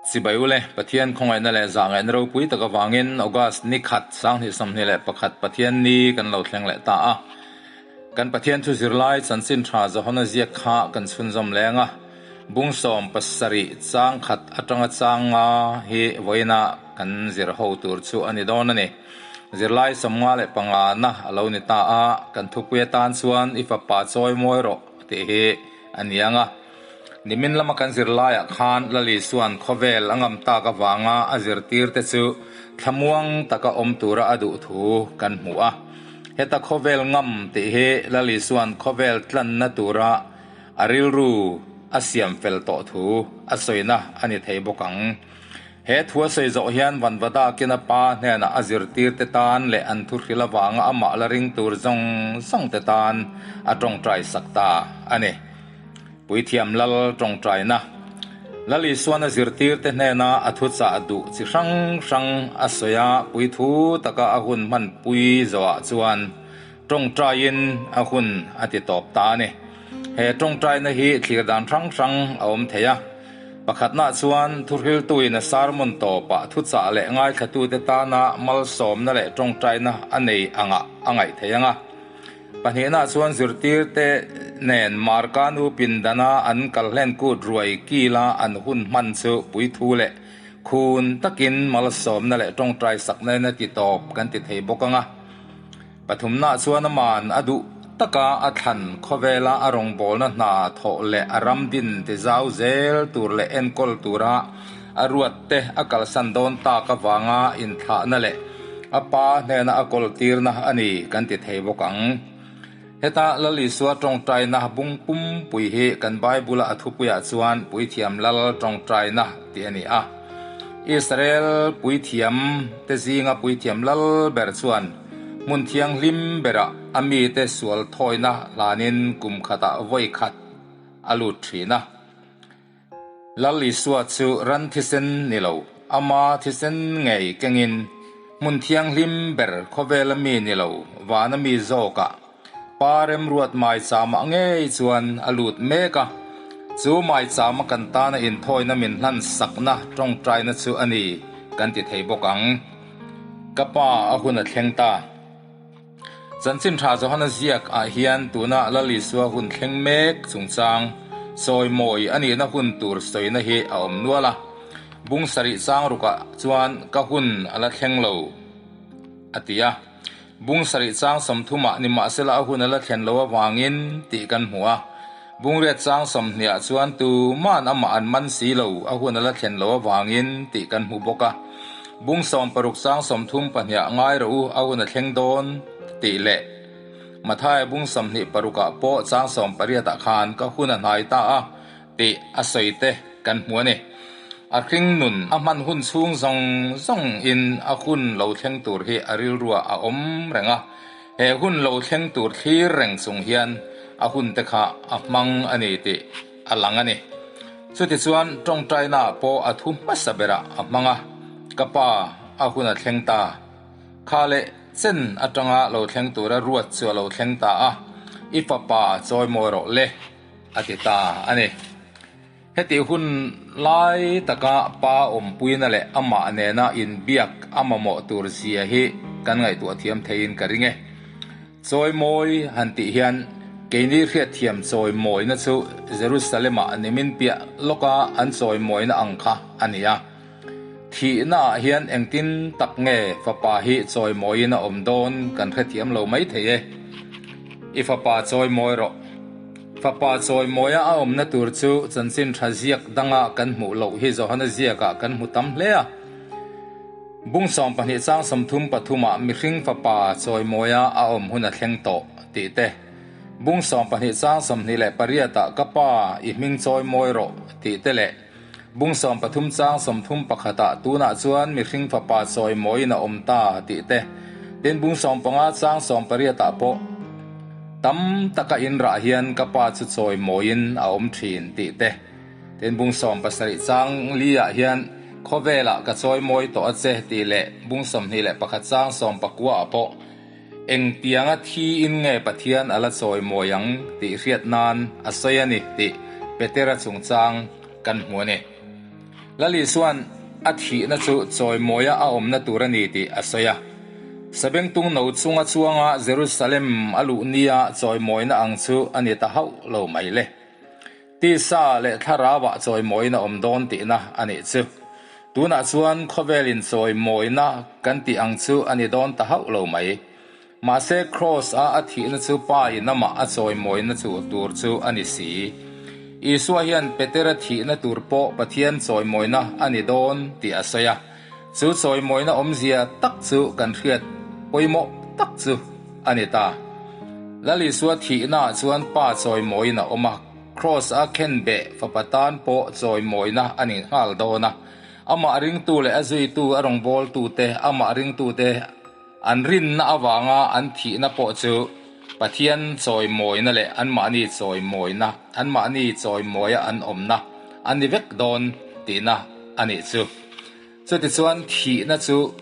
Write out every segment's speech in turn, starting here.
Chibai ule, Pathian khawngaihna leh zahngaihna ropui tak avangin August ni khat, 2021 Pathian ni kan lo thleng leh ta a. Kan Pathian thu zirlai chanchin tha Johana ziak kha kan chhunzawm leng a, bung 70 chang khat atanga chang nga hi vawiina kan zir ho tur chu a ni dawn a ni. Zirlai 55 na a lo ni ta a, kan thupui atan chuan i fapa chawi mawi rawh tih hi a ni ang a. Nimin lama kan zirlaiah khan Lali chuan khawvel a ngam tak avanga a zirtirte chu thlamuang taka awm tura a duh thu kan hmu a. Heta khawvel ngam tih hi Lali chuan khawvel tlanna tura a rilru a siam fel tawh thu a sawina a ni thei bawk ang. He thu a sawi zawh hian Vanvadakin a pa hnenah a zirtirte tan leh an thuhril avanga amah la ring tur zawng zawngte tan a tawngtai sak ta a ni. Puithiam Lal tawngtaina, Lal Isuan a zirtirte hnena a thuchah duh chi hrang hrang a sawi a, puithu taka a hun hmanpui zawhah chuan tawngtaiin a hun a ti tawp ta a ni. He tawngtaina hi thlir dan hrang hrang a awm thei a. Pakhatnaah chuan thuhriltuin a sermon tawpah thuchah leh ngaithlatute tana malsawmna leh tawngtaina a nei angah a ngaih theih ang a. Pahnihnaah chuan zirtirte nen Marka nu pindana an kal hlen kut ruai kila an hun hman chu puithu leh khun takin malsawmna leh tawngtai sakna in a ti tawp kan ti thei bawk ang a. Pathumnaah chuan aman a duh taka a thlan khawvela a rawngbawlna hna thawh leh a ram din ti zau zel tur leh enkawl tura a ruat te a kalsan dawn tak avanga inthlahna leh a pa hnena a kawltirna a ni kan ti thei bawk ang. Heta Lal Isua tawngtaina bung pumpui hi kan Bible-a a thupuiah chuan Puithiam Lal tawngtaina tih a ni a. Israel puithiam te zinga Puithiam Lal ber chuan hmun thianghlim berah a mite sual thawina hlanin kum khatah vawi khat a lut thin a. Lal Isua chu ran thisen ni lo, ama thisen ngei kengin hmun thianghlim ber khawvela mi ni lo, vana mi zawkah Pa remruat maichama ngei chuan a lut mek a. Chu maichama kan tana inthawina min hlan sakna tawngtaina chu a ni kan ti thei bawk ang. Ka pa a hun a thleng ta. Chanchin tha Johana ziak ah hian tuna Lal Isua hun thleng mek chungchang sawimawi a nihna hun tur sawina hi a awm nual a. Bung sarih chang rukah chuan ka hun a la thleng lo a ti a. Bung sarih chang 30 ah nimahsela a hun a la thlen lo avangin tih kan hmu a. Bung riat chang 20 ah chuan tuman amah an man si lo a hun a la thlen lo avangin tih kan hmu bawk a. Bung 60 chang 32 ah ngai rawh u a hun a thleng dawn tih leh Mathaia bung 26 ah pawh chang 18 ah khan ka hun a hnai ta a tih a sawi te kan hmu a ni. A hring nun a hman hun chhung zawng zawng in a hun lo thleng tur hi a rilruah a awm reng a, he hun lo thleng tur thlir reng chung hian a hun te kha a hmang a ni tih a lang a ni. Chutichuan tawngtaina ah pawh a thu hmasa berah a hmang a, Ka pa, a hun a thleng ta. Kha leh chen atanga lo thleng tura ruat chu a lo thleng ta a, i fapa chawimawi rawh le, a ti ta a ni. Heti hun lai taka pa awmpuina leh amah nena inbiak a mamawh tur zia hi kan ngaihtuah thiam theiin ka ring e. Chawimawi han tih hian keini hriatthiam chawimawina chu Jerusalem-ah nimin piah lawka an chawimawina ang kha a ni a. Thihnaah hian engtin tak nge fapa hi chawimawiin a awm dawn kan hrethiam lo mai thei e. I fapa chawimawi rawh. Fapa chawimawia a awmna tur chu chanchin tha ziak danga kan hmuh loh hi Johana ziakah kan hmu tam hle a. Bung 12 chang 33 ah mihring fapa chawimawia a awm hun a thleng tawh tih te, Bung 12 chang 28 ah ka pa i hming chawimawi rawh tih te leh Bung 13 chang 31 ah tunah chuan mihring fapa chawimawiin a awm ta tih te, tin bung 15 chang 18 ah pawh tam taka in rah hian ka pa chu chawimawiin a awm thin tih te. Tin bung 70 chang li ah hian khawvelah ka chawimawi tawh a che tih leh bung 21 chang 19 ah pawh engtianga thi in nge Pathian a la chawimawi ang tih hriat nan a sawi a ni tih Petera chungchang kan hmu a ni. Lal Isua'n a thihna chu chawimawia a awmna tur a ni tih a sawi a. Sabengtung no chunga chuanga Jerusalem a luh nia chawimawina ang chu a ni ta hauh lo mai le. Tisa leh thlarauah chawimawina awm dawn tihna a nih chu. Tunah chuan khawvelin chawimawina kan tih ang chu a ni dawn ta hauh lo mai. Mahse Kraws a a thihna chu Pa in amah a chawimawina chu tur chu a ni si. Isua hian Petera thihna tur pawh Pathian chawimawina a ni dawn tih a sawi a. Chu chawimawina awmzia tak chu kan hriat pawimawh tak chu a ni ta. Lal Isua thihnaah chuan Pa chawimawin a awm a, Kraws a khenbeh fapa tan pawh chawimawina a ni nghal dawn a. Amah ringtu leh a zuitu a rawngbawltute, amah ringtute an rinna avanga an thihna pawh chu Pathian chawimawina leh anmahni chawimawina, anmahni chawimawia an awmna a ni vek dawn tihna a nih chu. Chutichuan thihna chu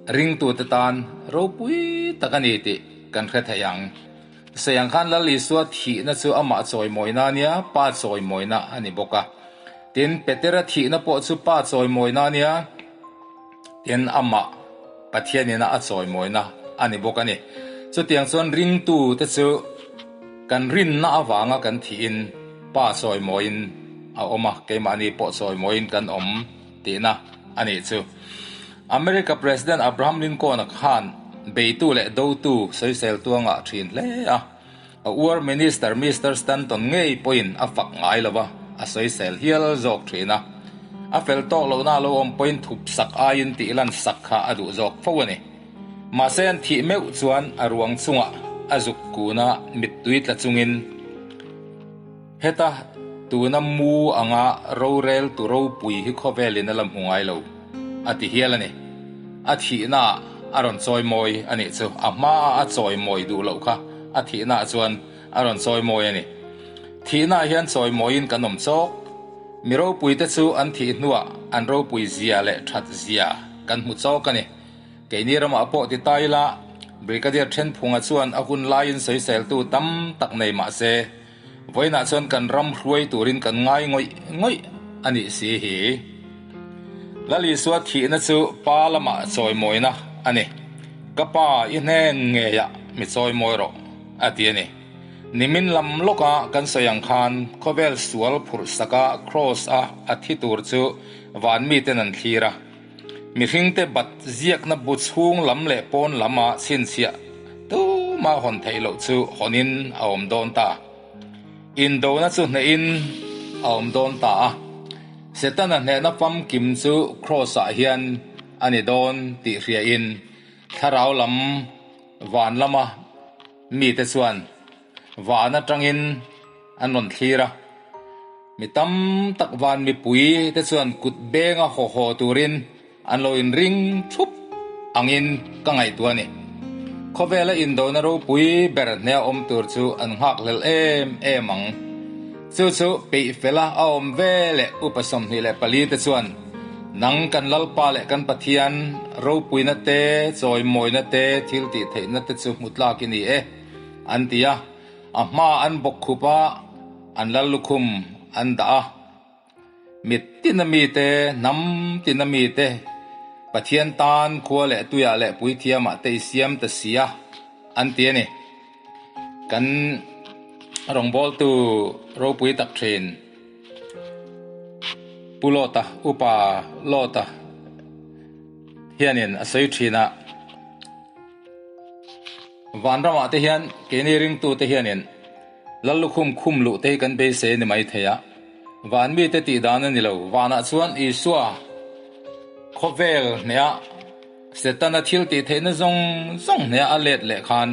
ringtute tan ropui tak a ni tih kan hre thei ang. Sawi ang khan Lal Isua thihna chu amah chawimawina a nia, Pa chawimawina a ni bawk a. Tin, Petera thihna pawh chu Pa chawimawina a nia, tin amah Pathianina a chawimawina a ni bawk a ni. Chutiang chuan ringtute chu kan rinna avanga kan thihin Pa chawimawiin a awm a, keimahni pawh chawimawiin kan awm. tihna a nih chu. America President Abraham Lincoln-a khan beitu leh dotu sawisel tu a ngah thin hle a. A War Minister Mister Stanton ngei pawhin a fak ngai lo va, a sawisel hial zawk thin a. A fel tawk lohna a lo awm pawhin thup sak aiin tih lan sak kha a duh zawk fo a ni. Mahse an thih meuh chuan a ruang chungah a zuk kun a, mittui tla chungin, Heta tuna mu anga rorel tu ropui hi khawvelin a la hmu ngai lo, a ti hial a ni. A thihnaah a rawn chawimawi a nih chu. A hmaa a chawimawi duh loh kha a thihnaah chuan a rawn chawimawi a ni. Thihnaah hian chawimawiin kan awm chawk. Mi ropuite chu an thih hnuah an ropui zia leh that zia kan hmu chawk a ni. Keini ramah pawh ti ta ila, Brigadier Thenphunga chuan a hun laiin sawiseltu tam tak nei mah se, Vawiinah chuan kan ram hruai turin kan ngai ngawih ngawih a nih si hi. Lal Isua thihna chu Pa lamah chawimawina a ni. Ka Pa, i hnen ngeiah mi chawimawi rawh, a ti a ni. Nimin lam lawka kan sawi ang khan khawvel sual phurh saka Kraws-a a thi tur chu van miten an thlir a. Mihringte bat ziakna bu chhung lam leh pawn lama chhinchhiah tuma hawn theih loh chu hawnin a awm dawn ta. Indona chu hnehin a awm dawn ta a. Setana hnehna famkim chu Kraws-ah hian a ni dawn tih hriain thlarau lam van lama mite chuan van atangin an rawn thlir a. Mi tam tak van mipui te chuan kut benga haw haw turin an lo inring thup angin ka ngaihtuah a ni. Khawvela indona ropui ber hneh a awm tur chu an nghakhlel em em ang. Chu chu peih fela a awm ve leh upa 24 te chuan nang kan Lalpa leh kan Pathian ropuina te, chawimawina te, thil tih theihna te chu hmu tlak i ni e, an ti a. A hma an bawk khup a, an lal lukhum an dah a. Mit tina mite, hnam tina mite, Pathian tan khua leh tuiah leh puithiamah te i siam ta si a, an ti a ni. Kan rawngbawltu ropui tak thin Pu Lawta, Upa Lawta hianin a sawi thin a. Vanramah te hian keini ringtute hianin Lal lukhum khum luh te hi kan beisei a ni mai thei a, van mite tih dan a ni lo. Vanah chuan Isua khawvel hneha Setana thil tih theihna zawng zawng hneha a let leh khan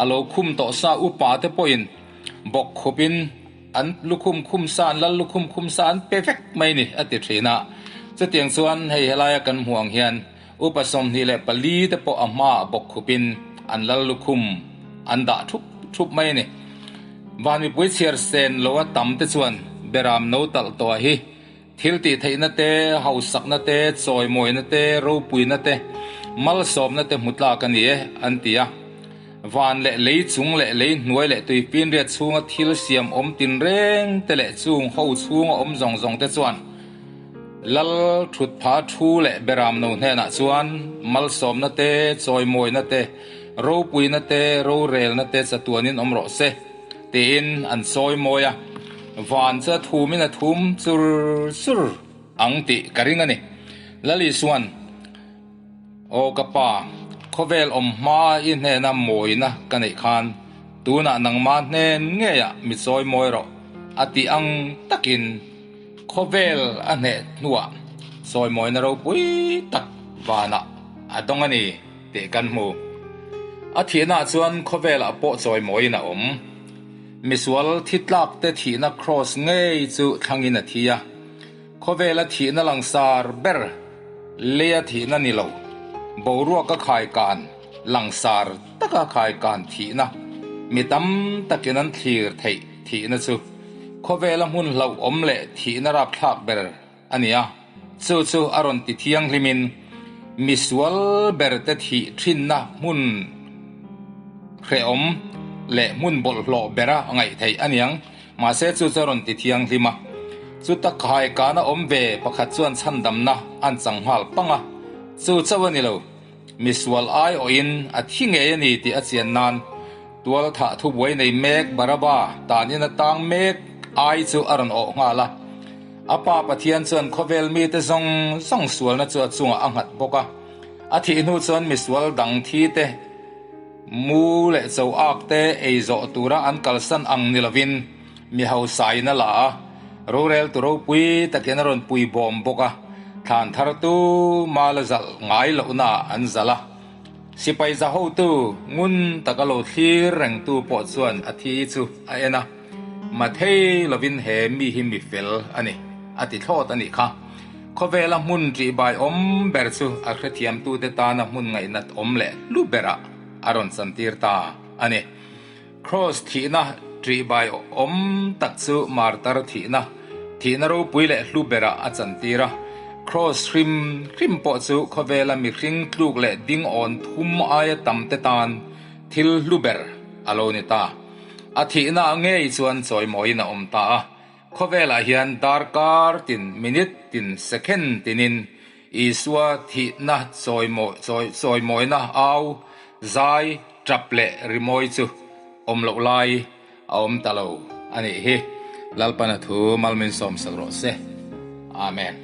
a lo khum tawh sa upa te pawhin bawk khupin an lukhum khum sa an Lal lukhum khum sa an pe vek mai ni a ti thin a. Chutiang chuan hei helaia kan hmuh ang hian Upa 24 te pawh a hmaah bawk khupin an lal lukhum an dah thup thup mai a ni. Van mipui chhiar sen lo a tam te chuan beram no talh tawh hi thil tih theihna te, hausakna te, chawimawina te, ropuina te, malsawmna te hmu tlak a ni e an ti a. Van leh lei chung leh lei hnuai leh tuifinriat chhunga thil siam awm tinreng te leh chung ho chhunga awm zawng zawng te chuan. Lal thut pha thu leh beram no hnenah chuan malsawmna te, chawimawina te, ropuina te, rorelna te chatuanin awm rawh se, tiin an chawimawi a. Van chu a thumin a thum chur chur ang tih ka ring a ni. Lal Isuan, Aw ka Pa, khawvel awm hma i hnena mawina ka neih khan tunah nangmah hnen ngeiah mi chawimawi rawh, a tih ang takin, Khawvel a hneh hnuah sawimawina ropui tak vanah a dawng a ni tih kan hmu. A thihnaah chuan khawvelah pawh chawimawiin a awm. Misual thi tlak te thihna kraws ngei chu thlangin a thi a. Khawvela thihna langsar ber leia thihna ni lo, boruaka khaikan langsar taka khaikan thihna mi tam takin an thlir theih thihna chu Khawvela hmun hlauhawm leh thihna rapthlak ber a ni a, chu chu a rawn ti thianghlimin misual berte thih thinna hmun hrehawm leh hmun bawlhhlawh bera ngaih theih a niang. Mahse chu chu a rawn ti thianghlim a, chuta khaikana awm ve pakhat chuan chhandamna an chang nghal pang a, chu chauh a ni lo. Misual aiawhin a thi ngei a ni tih a chian nan tualthah thubuai nei mek Baraba tanin a tang mek ai chu a rawn awh nghal a. A pa Pathian chuan khawvel mite zawng zawng sualna chu a chungah a nghat bawk a. A thih hnu chuan misual dang thi te, mu leh cho ak te ei zawh tura an kalsan ang ni lovin mi hausain a la a, rorel tu ropui takin a rawn pui bawm bawk a, thlan thar tu mal a zalh ngai lohnaah an zalh a. Sipai za hotu ngun taka lo thlir rengtu pawh chuan a thi chu a en a, Mathei lovin he mi hi mi fel a ni, a ti thlawt a nih kha. Khawvela hmun ṭihbai awm ber chu a hrethiamtute tana hmun ngaihnat awm leh hlu berah a rawn chantir ta a ni. Kraws thihna ṭihbai awm tak chu martar thihna, thihna ropui leh hlu berah a chantir a. Kraws hrim hrim pawh chu khawvela mihring tluk leh dingawn thum aia tam te tan thil hlu ber a lo ni ta. A thihna ngei chuan chawimawiin a awm ta a. Khawvelah hian darkar tin, minute tin, second tinin Isua thihna chawimawina au, zai, tap leh rimawi chu awm loh lai a awm ta lo a nih hi. Lalpana thu malmin sawmsak rawh se. Amen.